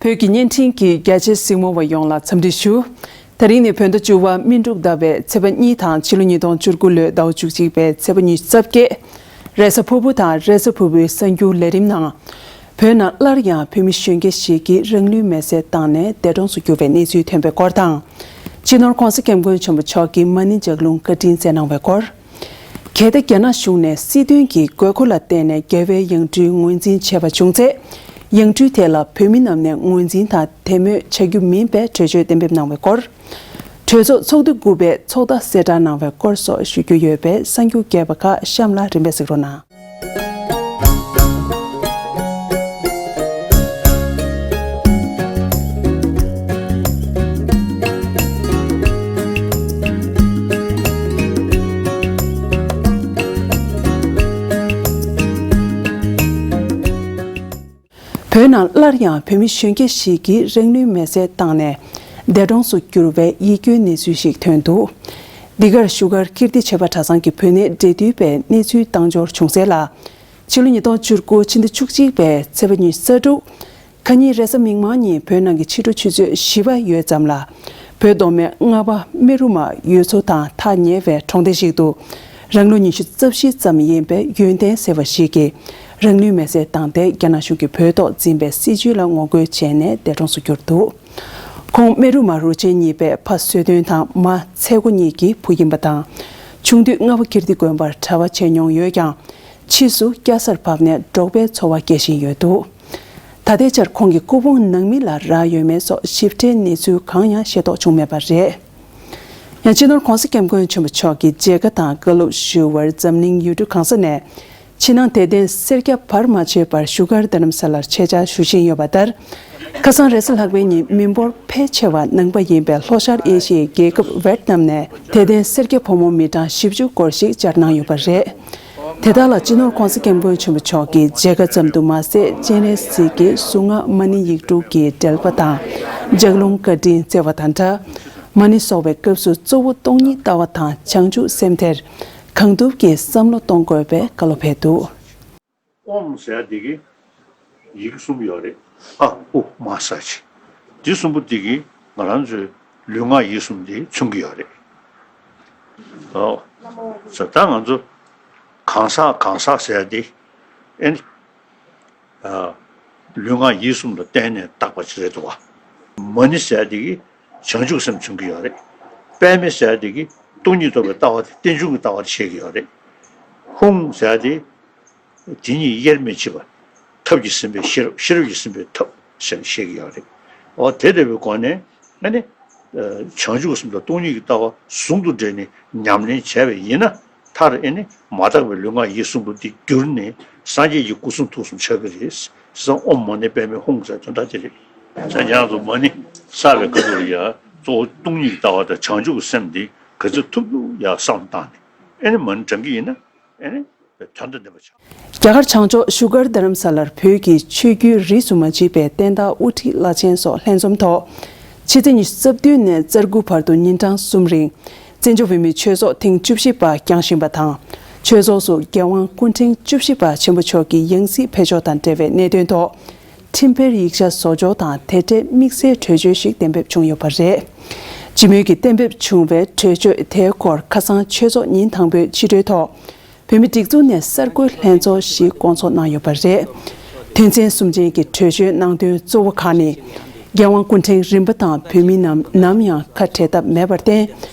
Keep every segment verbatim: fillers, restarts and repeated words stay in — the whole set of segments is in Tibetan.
བོད་ཀྱི་བརྙན་འཕྲིན་གྱི་རྒྱ་ཆེའི་གཟིགས་མོ་བ་ཡོངས་ལ་འཚམས་འདྲི་ཞུ། དེ་རིང་ནི་བོད་ཟླ་བཅུ་པ་སྨིན་དྲུག་ཟླ་བའི་ཚེས་པ་གཉིས་དང་ཕྱི་ལོ་ཉིས་སྟོང་བཅུ་དགུ་ལོའི་ཟླ་བ་བཅུ་གཅིག་པའི་ཚེས་པ་ཉི་ཤུ་རྩ་བརྒྱད། རེས་གཟའ་ཕུར་བུ་དང་རེས་གཟའ་ཕུར་བུའི་གསར་འགྱུར་ལས་རིམ་ནང་། བོད་ནང་སླར་ཡང་བོད་མི་གཞོན་སྐྱེས་ཤིག་གིས་རང་ལུས་མེར་སྲེག་བཏང་ནས་འདས་གྲོངས་སུ་གྱུར་བའི་གནས་ཚུལ་ཐོན་པའི་སྐོར་དང་། སྤྱི་ནོར་༸གོང་ས་༸སྐྱབས་མགོན་ཆེན་པོ་མཆོག་གིས་མ་ཎི་ལྗགས་ལུང་བཀའ་དྲིན་སྩལ་གནང་བའི་སྐོར། གལ་ཏེ་རྒྱ་ནག་གཞུང་ནས་སྲིད་དོན་གྱི་དགོས་མཁོ་ལ་བརྟེན་ནས་རྒྱལ་བའི་ཡང་སྤྲུལ་ངོས་འཛིན་བྱས་པ་བྱུང་ཚེ། ཡང་སྤྲུལ་དེ་ལ་བོད་མི་རྣམས་ནས་ངོས་འཛིན་དང་དད་མོས་བྱ་རྒྱུ་མིན་པའི་གྲོས་ཆོད་གཏན་འབེབས་གནང་བའི་སྐོར། གྲོས་ཚོགས་ཚོགས་འདུ་དགུ་པའི་ཚོགས་བརྡ་གསལ་བསྒྲགས་གནང་བའི་སྐོར་སོགས་ཞུ་རྒྱུ་ཡོད་པས་གསར་འགྱུར་རྒྱས་པ་ཁག་གཤམ་ལ་རིམ་པས་གཟིགས་རོགས་གནང་། བོད་ནང་སླར་ཡང་བོད་མི་གཞོན་སྐྱེས་ཤིག་གིས་རང་ལུས་མེར་སྲེག་བཏང་ནས་འདས་གྲོངས་སུ་གྱུར་བའི་ཡིད་སྐྱོའི་གནས་ཚུལ་ཞིག་ཐོན་འདུག་འདི་གར་བཞུགས་སྒར་ཀིརྟི་བྱེས་པ་གྲྭ་ཚང་གི་བོད་གནས་འབྲེལ་མཐུད་པས་གནས་ཚུལ་བཏང་འབྱོར་བྱུང་གསལ་ལ། ཕྱི་ལོ་ཉིས་སྟོང་བཅུ་དགུ་ཕྱི་ཟླ་བཅུ་གཅིག་པའི་ཚེས་པ་ཉི་ཤུ་རྩ་དྲུག་ཁ་ཉིན་རེས་གཟའ་མིག་དམར་ཉིན་བོད་ནང་གི་ཕྱི་དྲོ་ཆུ་ཚོད་བཞི་པ་ཡོལ་ཙམ་ལ། བོད་མདོ་སྨད་རྔ་པ་སྨན་རུ་མ་ཡུལ་ཚོ་དང་ཐག་ཉེ་བའི་གྲོང་སྡེ་ཞིག་ཏུ། རང་ལོ་ཉི་ཤུ་རྩ་བཞི་ཙམ་ཡིན་པའི་ཡོན་ཏན་ཟེར་བ་ཞིག་གིས་རང་ལུས་མེར་སྲེག་བཏང་སྟེ་རྒྱ་ནག་གཞུང་གིས་བོད་ཐོག་འཛིན་པའི་སྲིད་བྱུས་ལ་ངོ་རྒོལ་བྱས་ནས་འདས་གྲོངས་སུ་གྱུར་འདུག་ཁོང་སྨན་རུ་མ་རུ་ཆེན་གཉིས་པའི་ཕ་བསོད་སྟོན་དང་མ་ཚེ་སྒོ་གཉིས་ཀྱི་བུ་ཡིན་པ་དང་། ཆུང་དུས་རྔ་པ་ཀིརྟི་དགོན་པར་གྲྭ་པ་བྱས་མྱོང་ཡོད་ཀྱང་། ཕྱིས་སུ་སྐྱ་སར་བབས་ནས་འབྲོག་པའི་འཚོ་བ་སྐྱེལ་བཞིན་ཡོད་འདུག་ད་ལྟའི་ཆར་ཁོང་གི་སྐུ་ཕུང་ནང་མི་ལ་རག་ཡོད་མེད་སོགས་ཞིབ་ཕྲའི་གནས་ཚུལ་གང་ཡང་ཤེས་རྟོགས་བྱུང་མེད་པ་རེད། ཡང་སྤྱི་ནོར་༸གོང་ས་༸སྐྱབས་མགོན་ཆེན་པོ་མཆོག་གིས་མཇལ་ཁ་དང་བཀའ་སློབ་ཞུ་བར་འཛམ་གླིང་ཡུལ་གྲུ་གང་ས་ནས་ཕྱི་ནང་དད་ལྡན་སེར་སྐྱ་བར་མ་ཆོད་པར་བཞུགས་སྒར་རྡ་རམ་ས་ལར་ཆེད་བཅར་ཞུ་བཞིན་ཡོད་པ་ལྟར། ཁ་སང་རེས་གཟའ་ལྷག་པའི་ཉིན་མི་འབོར་ཕལ་ཆེ་བ་ནང་པ་ཡིན་པའི་ལྷོ་ཤར་ཨེ་ཤི་ཡའི་རྒྱལ་ཁབ་ཝེད་ནམ་ནས་དད་ལྡན་སེར་སྐྱ་ཕོ་མོ་མི་གྲངས་བཞི་བཅུ་སྐོར་ཞིག་བཅར་གནང་ཡོད་པ་རེད། དེ་དག་ལ་སྤྱི་ནོར་༸གོང་ས་༸སྐྱབས་མགོན་ཆེན་པོ་མཆོག་གིས་མཇལ་ཁ་ཙམ་དུ་མ་ཟད་སྤྱན་རས་གཟིགས་ཀྱི་གཟུངས་སྔགས་མ་ཎི་ཡིག་དྲུག་གི་འགྲེལ་པ་དང་ལྗགས་ལུང་བཀའ་དྲིན་སྩལ་བ་དང་སྦྲགས། མ་ཎི་གསོག་པའི་སྐབས་སུ་གཙོ་བོ་སྟོང་ཉིད་ལྟ་བ་དང་བྱང་ཆུབ་སེམས་དེར་གང་ཐུབ་ཀྱིས་བསམ་བློ་གཏོང་དགོས་པའི་བཀའ་སློབ་ཕེབས་འདུག་ཨོཾ་ཟེར་ཡ་དེ་གི་ཡི་གེ་གསུམ་ཡོད་རེད། ཨ་ཨུ་མ་ས་ཅི། འདི་གསུམ་པོ་དེ་གི་ང་རང་ཚོའི་ལུས་ངག་ཡིད་གསུམ་དེ་མཚོན་གྱི་ཡོད་རེད། ཨོ། ཟེར་ད་ང་ཚོ་གང་ཟག་གང་ཟག་ཟེར་ཡ་དེ་ཨེ་ནི། ཨ། ལུས་ངག་ཡིད་གསུམ་ལ་བརྟེན་ནས་བཏགས་པ་ཅིག་རེད་འདུག་བ། མ་ཎི་ཟེར་ཡ་དེ་གི་བྱང་ཆུབ་སེམས་མཚོན་གྱི་ཡོད་རེད། པདྨེ་ཟེར་ཡ་དེ་གི་སྟོང་ཉིད་རྟོགས་པའི་ལྟ་བ་དེ་རྟེན་འབྱུང་གི་ལྟ་བ་དེ་བཤད་ཀྱི་ཡོད་རེད། ཧཱུྃ་ཟེར་ཡ་དེ། དེ་ཉིད་དབྱེར་མི་ཕྱེད་པ། ཐབས་ཀྱིས་ཟིན་པའི་ཤེས་རབ། ཤེས་རབ་ཀྱིས་ཟིན་པའི་ཐབས་ཟེར་ནས་བཤད་ཀྱི་ཡོད་རེད། འོ་དེ་ལྟ་བུའི་སྒོ་ནས་ཨ་ནི། བྱང་ཆུབ་སེམས་དང་སྟོང་ཉིད་ཀྱི་ལྟ་བ་ཟུང་དུ་འབྲེལ་ནས་ཉམས་ལེན་བྱས་པ་ཡིན་ན་མཐར་ཨ་ནི་མ་དག་པའི་ལུས་ངག་ཡིད་གསུམ་པོ་འདི་བསྒྱུར་ནས་སངས་རྒྱས་ཀྱི་སྐུ་གསུང་ཐུགས་གསུམ་ཆགས་ཀྱི་རེད། ཟེར་ཨོཾ་མ་ཎི་པདྨེ་ཧཱུྃ་ཟེར་དོན་དག་དེ་རེད། ཟེར་ཡང་དུ་མ་ཎི་བསགས་པའི་ཁ་ཐུག་ལ་ཡང་གཙོ་བོ་སྟོང་ཉིད་ཀྱི་ལྟ་བ་དང་བྱང་ཆུབ་ཀྱི་སེམས་འདི་ག་ཚོད་ཐུབ་ཐུབ་ཡང་བསམ་བཏང་ནས་ཨ་ནི་མ་ཎི་བགྲང་གི་ཡིན་ན་ཨ་ནི། དོན་དང་ལྡན་པ་བྱ། རྒྱ་གར་བྱང་ཕྱོགས་བཞུགས་སྒར་རྡ་རམ་ས་ལར་བོད་ཀྱི་ཆོས་བརྒྱུད་རིས་སུ་མ་ཆད་པའི་བསྟན་བདག་དབུ་ཁྲིད་བླ་ཆེན་སོགས་ལྷན་འཛོམས་ཐོག་ཕྱི་ཚེས་ཉི་ཤུ་རྩ་བདུན་ནས་རྩ་དགུ་བར་དུ་ཉིན་གྲངས་གསུམ་རིང་བཙན་བྱོལ་བོད་མིའི་ཆོས་ཚོགས་ཐེངས་བཅུ་བཞི་པ་བསྐྱངས་བཞིན་པ་དང་། ཆོས་ཚོགས་སུ་རྒྱལ་དབང་སྐུ་ཕྲེང་བཅུ་བཞི་པ་ཆེན་པོ་མཆོག་གི་ཡང་སྲིད་ཕེབས་ཕྱོགས་དང་འབྲེལ་བའི་གནད་དོན་ཐོག་ཁྲིམས་འཕེར་ཡིག་ཆ་བཟོ་འཇོག་དང་དེ་འབྲེལ་དམིགས་བསལ་གྲོས་ཆོད་ཞིག་གཏན་འབེབས་བྱུང་ཡོད་པ་རེད། སྤྱི་མོས་ཀྱིས་གཏན་འབེབས་བྱུང་བའི་གྲོས་ཆོད་དེའི་སྐོར་ཁ་སང་ཆོས་ཚོགས་ཉིན་དང་པོའི་ཕྱི་དྲོའི་ཐོག་བོད་མི་སྒྲིག་འཛུགས་ནས་གསར་འགོད་ལྷན་ཚོགས་ཤིག་བསྐོང་ཚོགས་གནང་ཡོད་པ་རེད། དོན་ཚན་གསུམ་ཅན་གྱི་གྲོས་ཆོད་ནང་དོན་གཙོ་བོ་ཁག་ནི། རྒྱལ་དབང་སྐུ་ཕྲེང་རིམ་པ་དང་བོད་མི་རྣམས་ནམ་ཡང་ཁ་བྲལ་ཐབས་མེད་པར་བརྟེན།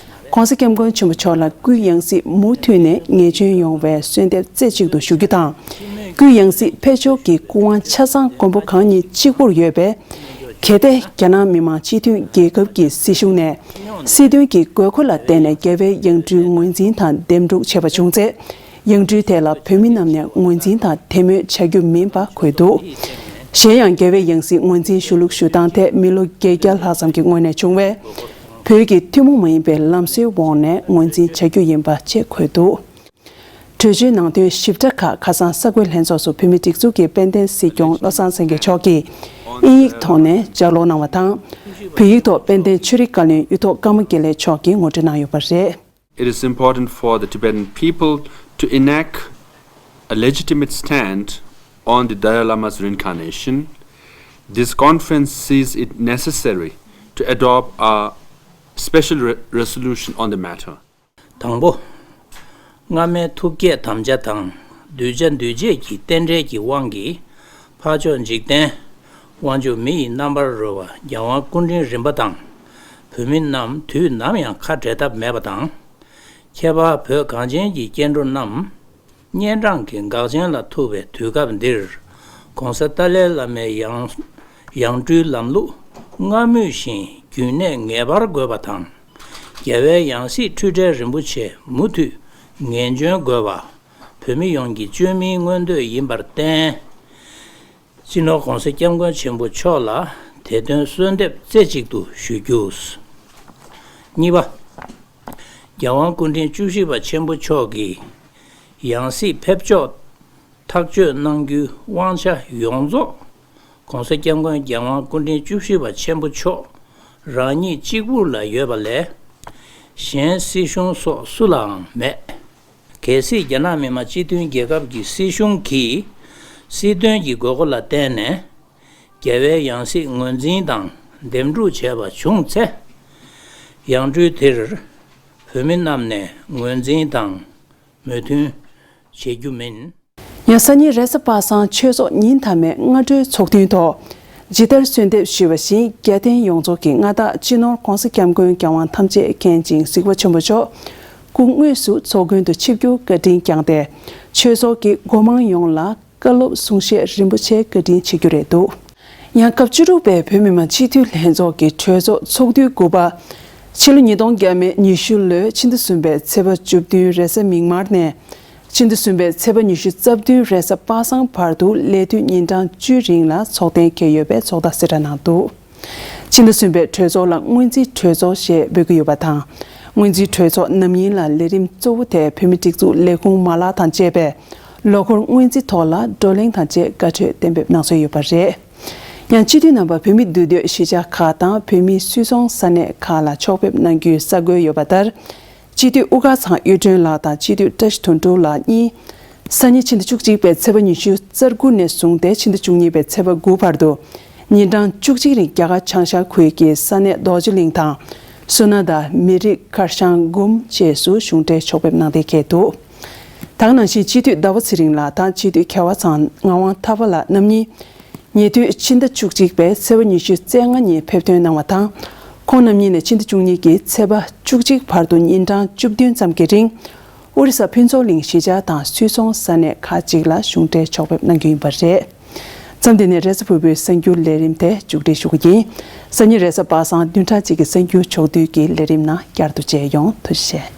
ྋགོང་ས་ྋསྐྱབས་མགོན་ཆེན་པོ་མཆོག་ལ་སྐུའི་ཡང་སྲིད་མུ་མཐུད་ནས་ངེས་འབྱུང་ཡོང་བའི་གསོལ་འདེབས་རྩེ་གཅིག་ཏུ་ཞུ་རྒྱུ་དང་། སྐུའི་ཡང་སྲིད་ཕེབས་ཕྱོགས་ཀྱི་སྐུ་དབང་ཆ་ཚང་མགོན་པོ་གང་ཉིད་གཅིག་པུར་ཡོད་པས། གལ་ཏེ་རྒྱ་ནག་མི་དམངས་སྤྱི་མཐུན་རྒྱལ་ཁབ་ཀྱི་སྲིད་གཞུང་ནས་སྲིད་དོན་གྱི་དགོས་མཁོ་ལ་བརྟེན་ནས་རྒྱལ་བའི་ཡང་སྤྲུལ་ངོས་འཛིན་དང་འདེམས་སྒྲུག་བྱས་པ་བྱུང་ཚེ། ཡང་སྤྲུལ་དེ་ལ་བོད་མི་རྣམས་ནས་ངོས་འཛིན་དང་དད་མོས་བྱ་རྒྱུ་མིན་པ་འཁོད་འདུག་གཞན་ཡང་རྒྱལ་བའི་ཡང་སྲིད་ངོས་འཛིན་ཞུ་ལུགས་ཞུ་སྟངས་ཐད་མི་ལོ་བརྒྱད་བརྒྱ་ལྷག་ཙམ་གྱི་སྔོན་ནས་བྱུང་བས། བོད་ཀྱི་ཐུན་མོང་མ་ཡིན་པའི་ལམ་སྲོལ་འོག་ནས་ངོས་འཛིན་བྱ་རྒྱུ་ཡིན་པ་བཅས་འཁོད་འདུག་གྲོས་ཆོད་ནང་དོན་ཞིབ་ཕྲ་ཁག་ཁ་སང་གསར་འགོད་ལྷན་ཚོགས་སུ་བོད་མིའི་སྒྲིག་འཛུགས་ཀྱི་དཔལ་ལྡན་སྲིད་སྐྱོང་བློ་བཟང་སེང་གེ་མཆོག་གིས་དབྱིན་ཡིག་ཐོག་ནས་ལྗགས་ཀློག་གནང་བ་དང་། བོད་ཡིག་ཐོག་དཔལ་ལྡན་ཆོས་རིག་བཀའ་བློན་གཡུ་ཐོག་ཀརྨ་དགེ་ལེགས་མཆོག་གིས་ངོ་སྤྲོད་གནང་ཡོད་པ་རེད། It is important for the Tibetan people to enact a legitimate stand on the Dalai Lama's reincarnation This conference sees it necessary to adopt a special re- resolution on the matter. དང་པོ། སྔ་མའི་ཐུགས་བསྐྱེད་དམ་བཅའ་དང་། གདུལ་བྱ་འདུལ་བྱེད་ཀྱི་རྟེན་འབྲེལ་གྱི་དབང་གིས། འཕགས་མཆོག་འཇིག་རྟེན་དབང་ཕྱུག་མི་ཡི་རྣམ་པར་རོལ་པ་རྒྱལ་དབང་སྐུ་ཕྲེང་རིམ་པ་དང་། བོད་མི་རྣམས་དུས་ནམ་ཡང་ཁ་བྲལ་ཐབས་མེད་པ་དང་། ཁྱད་པར་བོད་གངས་ཅན་གྱི་སྐྱེ་འགྲོ་རྣམས། གཉན་འཕྲང་གི་འགག་ཆེན་ལ་ཐུག་པའི་དུས་སྐབས་འདིར། ྋགོང་ས་ཏཱ་ལའི་བླ་མའི་ཡང་ཡང་སྤྲུལ་ལམ་ལུགས་སྔར་མུས་བཞིན་རྒྱུན་གནས་ངེས་པར་དགོས་པ་དང་། རྒྱལ་བའི་ཡང་སྲིད་འཁྲུལ་བྲལ་རིན་པོ་ཆེ་མུ་མཐུད་ངེས་འབྱོན་དགོས་པ། བོད་མི་ཡོངས་ཀྱི་བཅོས་མིན་མངོན་འདོད་ཡིན་པར་བརྟེན། སྤྱི་ནོར་ྋགོང་ས་ྋསྐྱབས་མགོན་ཆེན་པོ་མཆོག་ལ་དེ་དོན་གསོལ་འདེབས་རྩེ་གཅིག་ཏུ་ཞུ་རྒྱུ། གཉིས་པ། རྒྱལ་དབང་སྐུ་ཕྲེང་བཅུ་བཞི་པ་ཆེན་པོ་མཆོག་གིས་ཡང་སྲིད་ཕེབས་ཕྱོགས་ཐག་གཅོད་གནང་རྒྱུའི་དབང་ཆ་ཡོངས་རྫོགས་ྋགོང་ས་ྋསྐྱབས་མགོན་རྒྱལ་དབང་སྐུ་ཕྲེང་བཅུ་བཞི་པ་ཆེན་པོ་མཆོག་རང་ཉིད་གཅིག་པུ་ལ་ཡོད་པ་ལས། གཞན་སྲིད་གཞུང་སོགས་སུ་ལའང་མེད། གལ་སྲིད་རྒྱ་ནག་མི་དམངས་སྤྱི་མཐུན་རྒྱལ་ཁབ་ཀྱི་སྲིད་གཞུང་གིས་སྲིད་དོན་གྱི་དགོས་མཁོ་ལ་བརྟེན་ནས། རྒྱལ་བའི་ཡང་སྲིད་ངོས་འཛིན་དང་འདེམས་སྒྲུག་བྱས་པ་བྱུང་ཚེ། ཡང་སྤྲུལ་དེར་བོད་མི་རྣམས་ནས་ངོས་འཛིན་དང་མོས་མཐུན་བྱེད་རྒྱུ་མིན། ཡང་སང་ཉིན་རེས་གཟའ་པ་སངས་ཆོས་ཚོགས་ཉིན་མཐའ་མའི་སྔ་དྲོའི་ཚོགས་ཐུན་ཐོག་ཇི་ལྟར་གསོལ་འདེབས་ཞུས་པ་བཞིན། རྒྱལ་བསྟན་ཡོངས་རྫོགས་ཀྱི་མངའ་བདག་སྤྱི་ནོར་ྋགོང་ས་ྋསྐྱབས་མགོན་རྒྱལ་དབང་ཐམས་ཅད་མཁྱེན་ཅིང་གཟིགས་པ་ཆེན་པོ་མཆོག་སྐུ་དངོས་སུ་ཚོགས་མགོན་དུ་ཆིབས་བསྒྱུར་བཀའ་དྲིན་བསྐྱངས་ཏེ། ཆོས་ཚོགས་ཀྱི་སྒོ་མང་ཡོངས་ལ་བཀའ་སློབ་གསུང་བཤད་རིན་པོ་ཆེ་བཀའ་དྲིན་ཆེ་རྒྱུ་རེད་འདུག་ཡང་སྐབས་བཅུ་དྲུག་པའི་བོད་མི་མང་སྤྱི་འཐུས་ལྷན་ཚོགས་ཀྱི་གྲོས་ཚོགས་ཚོགས་དུས་དགུ་པ། ཕྱི་ལོ་ཉིས་སྟོང་བརྒྱ་མེད་ཉི་ཤུ་ལོའི་ཕྱི་ཟླ་གསུམ་པའི་ཚེས་པ་བཅུ་བདུན་རེས་གཟའ་མིག་དམར་ནས། ཕྱི་ཟླ་གསུམ་པའི་ཚེས་པ་ཉི་ཤུ་རྩ་བདུན་རེས་གཟའ་པ་སངས་བར་དུ་ལས་དུས་ཉིན་གྲངས་བཅུའི་རིང་ལ་ཚོགས་གཏན་འཁེལ་ཡོད་པའི་ཚོགས་བརྡ་གསལ་བསྒྲགས་གནང་འདུག་ཕྱི་ཟླ་གསུམ་པའི་གྲོས་ཚོགས་ལ་སྔོན་རྩིས་གྲོས་ཚོགས་ཞེས་འབོད་ཀྱི་ཡོད་པ་དང་། སྔོན་རྩིས་གྲོས་ཚོགས་ནམ་ཡིན་ལ་ལས་རིམ་གཙོ་བོ་དེ་བོད་མིའི་སྒྲིག་འཛུགས་ལས་ཁུངས་མ་ལག་དང་བཅས་པའི་ལོ་འཁོར་སྔོན་རྩིས་ཐོག་ལ་བགྲོ་གླེང་དང་བཅས་བཀའ་འཁྲོལ་གཏན་འབེབས་གནང་སྲོལ་ཡོད་པ་རེད། ཡང་སྤྱི་འཐུས་རྣམ་པ་བོད་མིའི་འདུས་སྡོད་གཞིས་ཆགས་ཁག་དང་བོད་མིའི་སུད་ཚོང་ས་གནས་ཁག་ལ་ཕྱོགས་ཕེབས་གནང་རྒྱུའི་ས་བགོས་ཡོད་པ་ལྟར། སྤྱི་འཐུས་དབུ་དཀར་ཚང་གཡུ་སྒྲོན་ལགས་དང་སྤྱི་འཐུས་བཀྲ་ཤིས་དོན་གྲུབ་ལགས་གཉིས། སང་ཉིན་ཕྱི་ཟླ་བཅུ་གཅིག་པའི་ཚེས་པ་ཉི་ཤུ་རྩ་དགུ་ནས་བཟུང་སྟེ་ཕྱི་ཟླ་བཅུ་གཉིས་པའི་ཚེས་པ་དགུ་བར་དུ། ཉིན་གྲངས་བཅུ་གཅིག་རིང་རྒྱ་གར་བྱང་ཤར་ཁུལ་གྱི་ས་གནས་རྡོ་རྗེ་གླིང་དང་། སོ་ན་དང་མི་རིགས་མཁར་གྱང་དགུན་བཅས་སུ་གཞུང་འབྲེལ་ཕྱོགས་ཕེབས་གནང་གཏན་འཁེལ་འདུག་ད་ག་ནང་བཞིན་སྤྱི་འཐུས་ཟླ་བ་ཚེ་རིང་ལགས་དང་སྤྱི་འཐུས་མཁས་དབང་ཚང་ངག་དབང་ཐར་པ་ལགས་རྣམ་གཉིས། ཉེ་དུས་ཕྱི་ཟླ་བཅུ་གཅིག་པའི་ཚེས་པ་ཉི་ཤུ་རྩ་ལྔ་ཉིན་ཕེབས་ཐོན་གནང་བ་དང་། ཁོང་རྣམ་གཉིས་ནས་ཕྱི་ཟླ་བཅུ་གཉིས་ཀྱི་ཚེས་པ་བཅུ་གཅིག་བར་དུ་ཉིན་གྲངས་བཅུ་བདུན་ཙམ་གྱི་རིང་། ཨོ་རི་ས་ཕུན་ཚོགས་གླིང་གཞིས་ཆགས་དང་སུད་ཚོང་ས་གནས་ཁག་ཅིག་ལ་གཞུང་འབྲེལ་ཕྱོགས་ཕེབས་གནང་རྒྱུ་ཡིན་པ་རེད། མཚམས་འདི་ནས་རེས་གཟའ་ཕུར་བུའི་གསར་འགྱུར་ལས་རིམ་དེ་མཇུག་སྒྲིལ་ཞུ་གི་ཡིན། སང་ཉིན་རེས་གཟའ་པ་སངས་བདུན་ཕྲག་གཅིག་གི་གསར་འགྱུར་ཕྱོགས་བསྡུས་ཀྱི་ལས་རིམ་ནང་བསྐྱར་དུ་མཇལ་ཡོང་། ཐུགས་རྗེ་ཆེ།